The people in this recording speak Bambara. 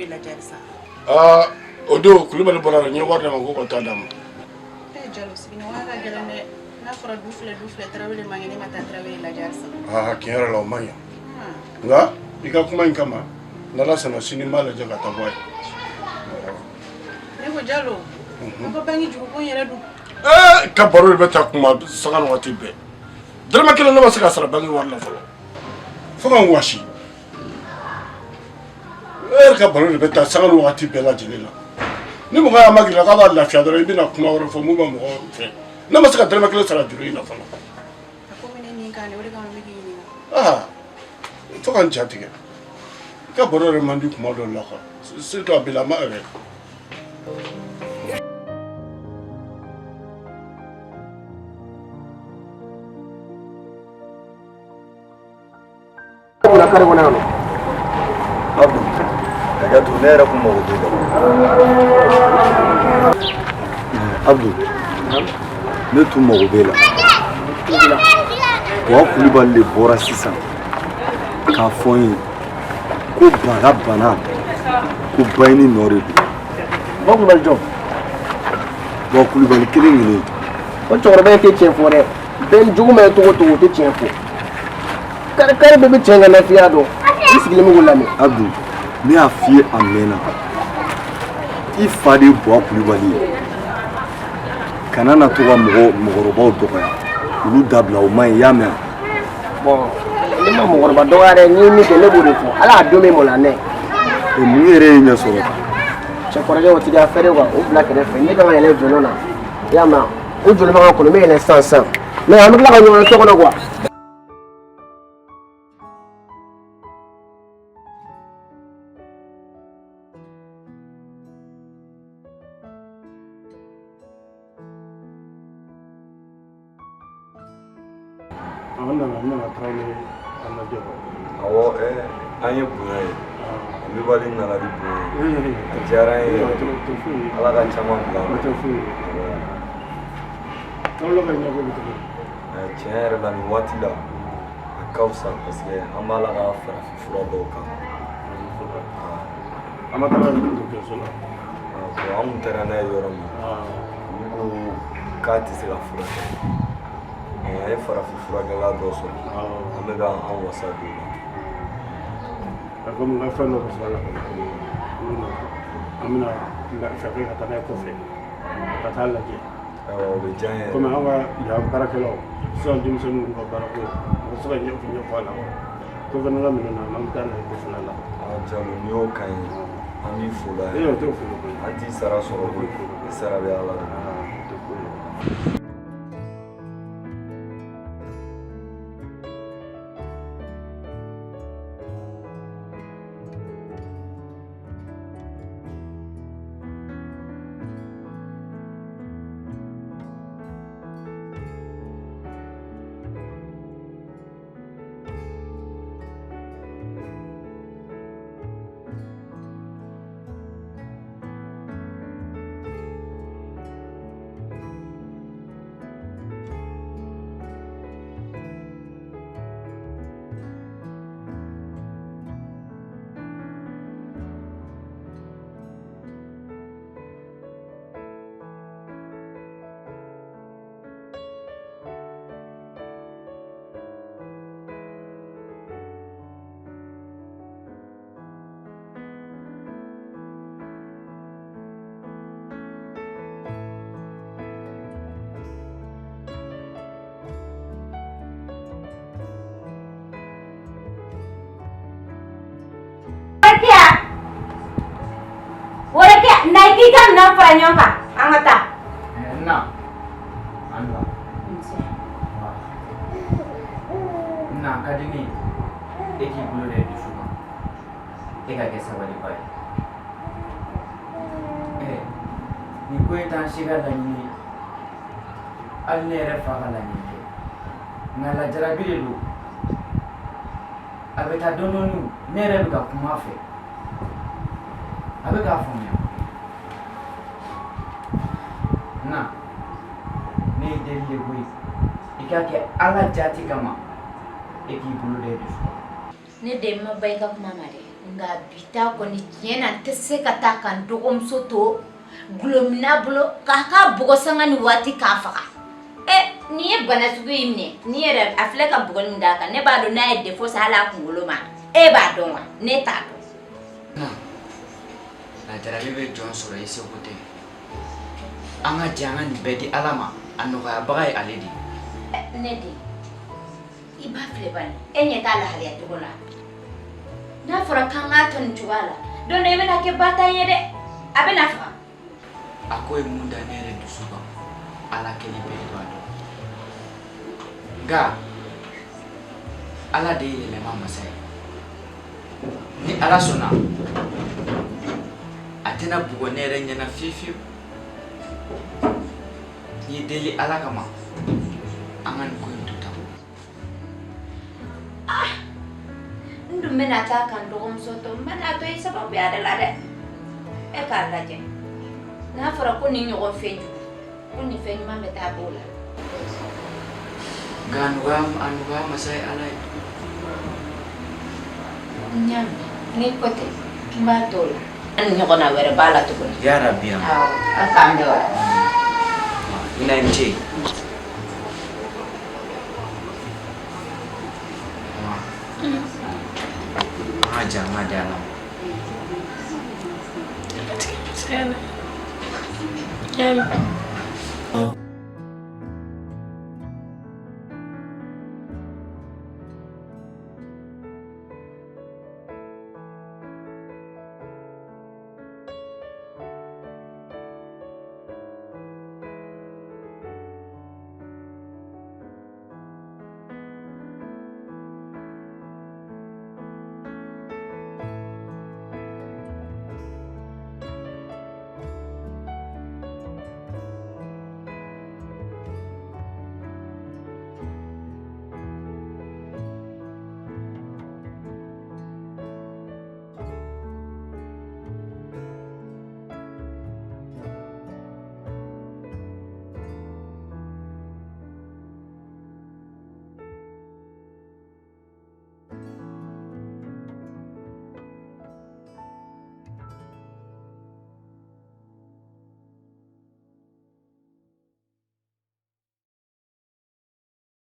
lajɛ halisa. Aa, o don Kulubali bɔra la, n ye wari d'a ma ko ka taa d'a ma. Ee Jalo, sigiɲɔgɔnya ka gɛlɛn dɛ. N'a fɔra du filɛ, du filɛ, Tarawele man kɛnɛ, ne ma taa Tarawele lajɛ halisa. Aa, tiɲɛ yɛrɛ la, o man ɲi. Nka i ka kuma in kama, n'Ala sɔnna, sini n b'a lajɛ ka taa bɔ a ye. Ne ko Jalo, an ka banki juruko in yɛrɛ dun? Ee, ka baro de bɛ taa kuma sanga ni waati bɛɛ. Dɔrɔmɛ kelen ne ma se ka sara banki wari la fɔlɔ, fo ka n wasi. E yɛrɛ ka baro de bɛ taa sanga ni waati bɛɛ lajɛlen na. Ni mɔgɔ y'a magirila k'a b'a lafiya dɔrɔn, i bɛna kuma wɛrɛ fɔ mun bɛ mɔgɔ fɛ. Ne ma se ka dɔrɔmɛ kelen sara juru in na fɔlɔ. A ko ne nin kan de, o de kama n bɛ k'i ɲininka. Aa, fo ka n ja tigɛ. I ka baro yɛrɛ man di kuma dɔw la quoi, surtout a bilama yɛrɛ. Kunna kare kɔnɔ yan nɔ. Abdu, hakɛ to, ne yɛrɛ kun mago b'i la. Abdu, ne tun mago b'e la. Buwa Kulibali de bɔra sisan k'a fɔ n ye ko Ba ka bana ko Bayini nɔ de don. Buwa Kulibali jɔn? Buwa Kulibali kelen kelen. O cɛkɔrɔba in tɛ tiɲɛ fɔ dɛ. Bɛɛ jugu ma ye cogo o cogo, o tɛ tiɲɛ fɔ. Kari kari bɛɛ bɛ tiɲɛ ka nafiya dɔn. I sigilen bɛ k'o lamɛn. Abdu, ne y'a f'i ye a mɛnna. I fa de ye Buwa Kulibali ye. Kana na to ka mɔgɔ mɔgɔkɔrɔbaw dɔgɔya. Olu dabila, o man ɲi, i y'a mɛn? Bon, ne ma mɔgɔkɔrɔba dɔgɔya dɛ. N'i ye min kɛ, ne b'o de fɔ. Ala y'a don min mɔla ne. O mun yɛrɛ ye ɲɛ sɔrɔ? Cɛ kɔrɔkɛ, o tigi a fɛrɛ quoi, o bila kɛrɛfɛ. Ne kan ka yɛlɛ vélo la. I y'a mɛn? O joli bɛ ka kɔnɔ, n bɛ yɛlɛ sisan sisan. Mais an bɛ tila ka ɲɔgɔn ye so kɔnɔ quoi. An nana Tarawele an lajɛ. Awɔ, an ye bonya ye. Kulibali nana ni bonya ye. A diyara an ye yɛrɛ. Ala ka caman bila an tɛ foyi ye. Tarawele ka ɲɛko bɛ cogo di? Tiɲɛ yɛrɛ la, nin waati la, a ka fisa parce que an b'a la ka farafin fura dɔw kan. An ma taga dɔgɔtɔrɔso la? Bon, an kun taara n'a ye yɔrɔ min, olu ko k'a tɛ se ka furakɛ. An ye farafin furakɛla dɔ sɔrɔ, an bɛ ka an wasa don o la. Komi n ka fɛn dɔ bɛ sɔrɔ a la, an bɛna fɛn ka taa n'a ye kɔfɛ ka taa lajɛ. Ayiwa, o bɛ diya n ye. Komi an ka yan baarakɛlaw sisan, denmisɛnninw ka baarako, mɔgɔ tɛ se ka ɲɛfɔ a la. Ko fana ka minɛn na, an bɛ taa n'a ye kɔfɛla la. Jalo, n'i y'o kan ye, an b'i fo la. Ee, o t'o fo koyi. An t'i sara sɔrɔ koyi, i sara bɛ Ala de bolo. O tɛ foyi ye. Warakiya, Warakiya, na k'i ka minɛn fara ɲɔgɔn kan, an ka taa. Na an la na ka di ne ye, e k'i bolo da i dusu kan, e ka kɛ sabaliba ye. Nin ko in t'an si ka laɲini ye, hali ne yɛrɛ fa ka laɲini tɛ, nka lajarabi de don. A bɛ taa dɔɔnin dɔɔnin. Ne yɛrɛ bɛ ka kuma a fɛ, a bɛ k'a faamuya. Na ne ye deli de koyi, i k'a kɛ Ala jati kama, e k'i bolo da i dusu kan. Ne den ma ba i ka kuma ma dɛ. Nka bi ta kɔni, tiɲɛ na, n tɛ se ka taa ka n dɔgɔmuso to dɔlɔminna bolo k'a ka bugɔ sanga ni waati k'a faga. Ɛ, nin ye bana sugu in minɛ ni yɛrɛ, a filɛ ka bugɔli min d'a kan, ne b'a dɔn n'a ye défaut se hali a kunkolo ma. E b'a dɔn wa? Ne t'a dɔn. Lajarabi bɛ jɔn sɔrɔ, i seko tɛ. An ka jɛ an ka nin bɛɛ di Ala ma, a nɔgɔyabaga ye ale de ye. Ne den, i b'a filɛ bani, e ɲɛ t'a lahalaya cogo la. N'a fɔra k'an k'a to nin cogoya la, don dɔ i bɛna kɛ batan ye dɛ, a bɛna faga. A ko ye mun da ne yɛrɛ dusu kan, Ala kelen pe de b'a dɔn. Nka Ala de ye yɛlɛma masa ye. Ni Ala sɔnna, a tɛna bugɔ ne yɛrɛ ɲɛna fiyewu fiyewu. N y'i deli Ala kama, an ka nin ko in to tan. Ah, n dun bɛna taa ka n dɔgɔmuso to, n bɛna to i sababuya de la dɛ. E k'a lajɛ, n'a fɔra ko nin ɲɔgɔn fɛn jugu, ko nin fɛn ɲuman bɛ taa b'o la. Nka a nɔgɔya masa ye Ala ye. N y'a mɛn, n'i ko ten, n b'a to o la. An ɲɔgɔnna wɛrɛ b'a la tuguni. Yarabi. Awɔ, a k'an bɛn o la. I na n ce. An ka jɛ an ka di Ala ma. Matigi, n y'a mɛn.